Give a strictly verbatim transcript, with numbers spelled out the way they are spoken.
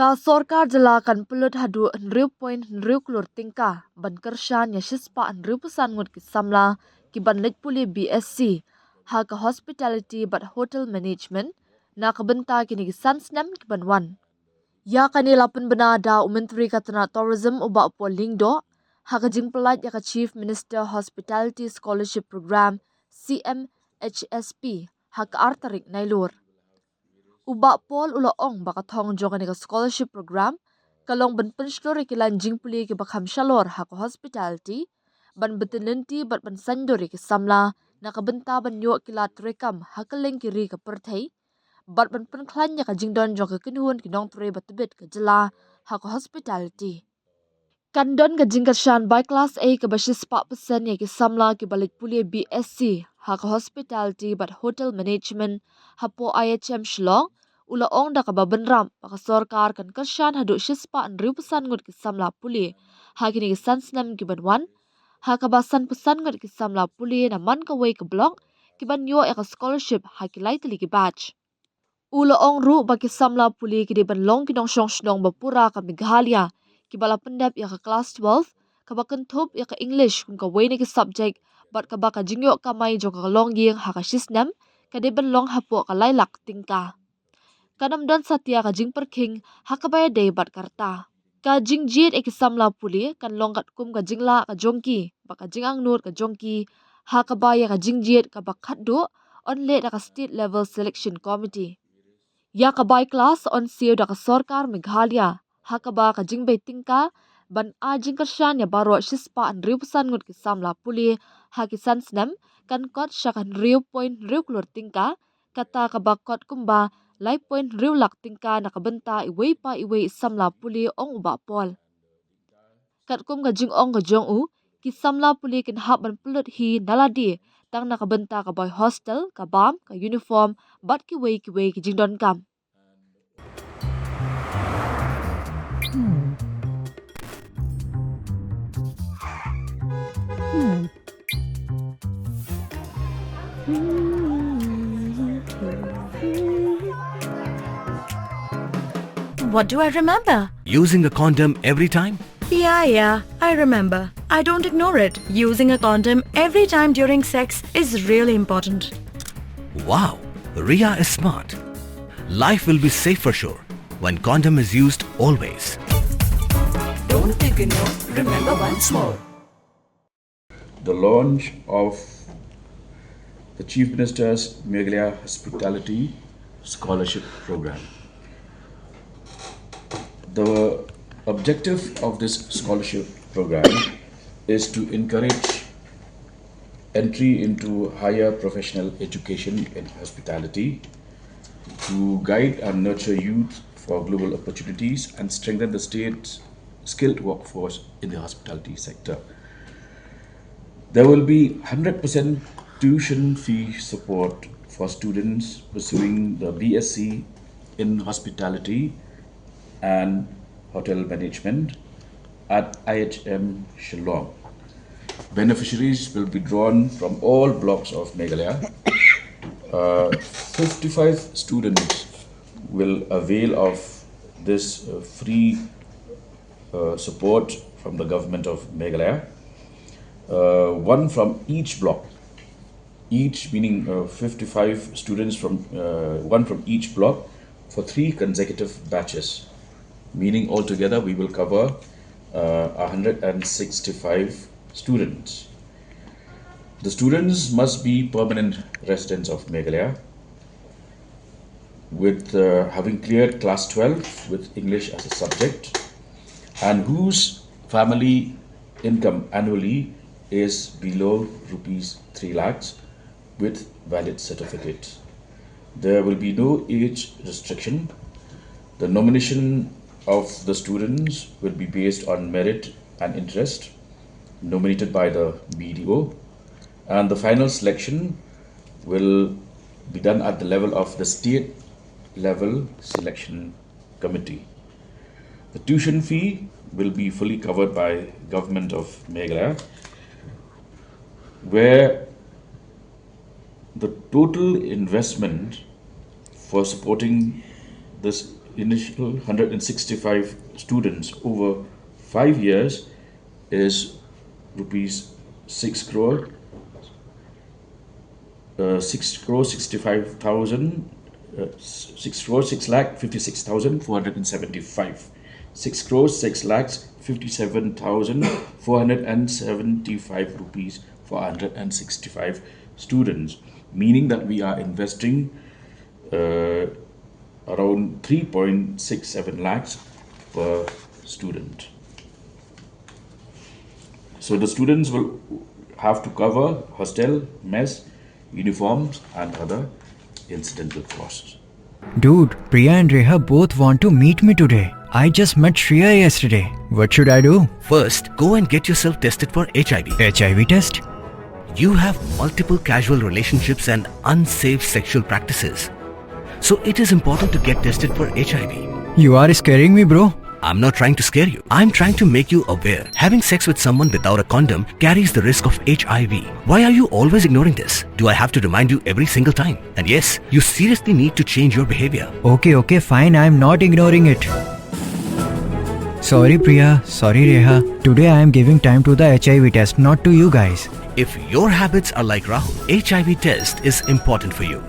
Ka sorkar jylla kan pynlut haduh hynriew point hynriew klur tyngka ban kyrshan ïa shispah hynriewphew san ngut ki samla kiban leit pule B S C ha ka Hospitality bad Hotel Management na ka bynta kine ki san snem kiban wan. Ïa kane la pynbna da u Myntri ka tnat Tourism u Bah Paul Lyngdoh ha ka jingpyllait ïa ka Chief Minister Hospitality Scholarship Programme, C M H S P, ha ka ar tarik Nailur. U Bah Paul u la ong ba ka thong jong kane ka scholarship programme ka long ban pynshlur ïa ki lain jingpule kiba kham shalor ha ka hospitality, ban bteng lynti bad ban saiñdur ïa ki samla na ka bynta ban ïoh ki lad treikam ha kylleng ki ri ka pyrthei, bad ban pynkhlaiñ ïa ka jingdon jong ka kynhun ki nongtrei ba tbit ka jylla ha ka hospitality. Kan don ka jingkyrshan bai klas A kaba shispah percent ïa ki samla kiba leit pule B S C ha ka Hospitality bad Hotel Management hapoh I H M Shillong. U la ong da kaba bynrap ba ka sorkar kan kyrshan haduh shispah hynriewphew san ngut ki samla pule ha kine ki san snem kiban wan, ha kaba sanphew san ngut ki samla pule na man kawei ka block kiban ïoh ïa ka scholarship ha ki lai tylli ki batch. U la ong ruh ba ki samla pule ki dei ban long ki nongshong shnong ba pura ka Meghalaya kiba la pyndep ïa ka klas twelve, kaba kynthup ïa ka English kum kawei na ki subject, bad kaba ka jingïoh kamai jong ka longïing ha ka shisnem ka dei ban long hapoh ka lai lak tyngka. Kan ym don satia ka jingpyrkhing ha kaba ïadei bad ka rta. Ka jingjied ïa ki samla pule kan long katkum ka jinglah ka jong ki bad ka jingangnud ka jong ki, ha kaba ïa ka jingjied kaba khatduh yn leh da ka State Level Selection Committee. Ïa ka bai klas yn siew da ka sorkar Meghalaya, ha kaba ka jingbei tyngka ban ai jingkyrshan ïa baroh shispah hynriewphew san ngut ki samla pule ha ki san snem kan kot sha ka hynriew point hynriew klur tyngka, kata kaba kot kumba lai point hynriew lak tyngka na ka bynta iwei pa iwei i samla pule, ong u Bah Paul. Katkum ka jingong ka jong u, ki samla pule kin hap ban pynlut hi na lade, tang na ka bynta ka bai hostel, ka bam, ka uniform bad kiwei kiwei ki jingdonkam. What do I remember? Using a condom every time? Yeah, yeah, I remember. I don't ignore it. Using a condom every time during sex is really important. Wow, Ria is smart. Life will be safe for sure when condom is used always. Don't ignore, remember once more. The launch of the Chief Minister's Meghalaya Hospitality Scholarship Program. The objective of this scholarship program is to encourage entry into higher professional education in hospitality, to guide and nurture youth for global opportunities and strengthen the state's skilled workforce in the hospitality sector. There will be hundred percent tuition fee support for students pursuing the B S c in hospitality and hotel management at I H M Shillong. Beneficiaries will be drawn from all blocks of Meghalaya. Uh, fifty-five students will avail of this uh, free uh, support from the government of Meghalaya. Uh, one from each block, each meaning uh, fifty-five students from uh, one from each block for three consecutive batches, meaning altogether we will cover uh, one hundred sixty-five students. The students must be permanent residents of Meghalaya, with uh, having cleared class twelve with English as a subject, and whose family income annually is below rupees three lakhs with valid certificate. There will be no age restriction. The nomination of the students will be based on merit and interest nominated by the B D O, and the final selection will be done at the level of the state level selection committee. The tuition fee will be fully covered by Government of Meghalaya, where the total investment for supporting this Initial one hundred sixty-five students over five years is rupees six crore, uh, six crore sixty-five thousand, uh, six crore six lakh fifty-six thousand four hundred and seventy-five. Six crore six lakhs fifty-seven thousand four hundred and seventy-five rupees for one hundred and sixty-five students, meaning that we are investing uh, around three point six seven lakhs per student. So the students will have to cover hostel, mess, uniforms, and other incidental costs. Dude, Priya and Reha both want to meet me today. I just met Shreya yesterday. What should I do? First, go and get yourself tested for H I V. H I V test? You have multiple casual relationships and unsafe sexual practices. So it is important to get tested for H I V. You are scaring me, bro. I'm not trying to scare you. I'm trying to make you aware. Having sex with someone without a condom carries the risk of H I V. Why are you always ignoring this? Do I have to remind you every single time? And yes, you seriously need to change your behavior. Okay, okay, fine. I'm not ignoring it. Sorry, Priya. Sorry, Reha. Today I am giving time to the H I V test, not to you guys. If your habits are like Rahul, H I V test is important for you.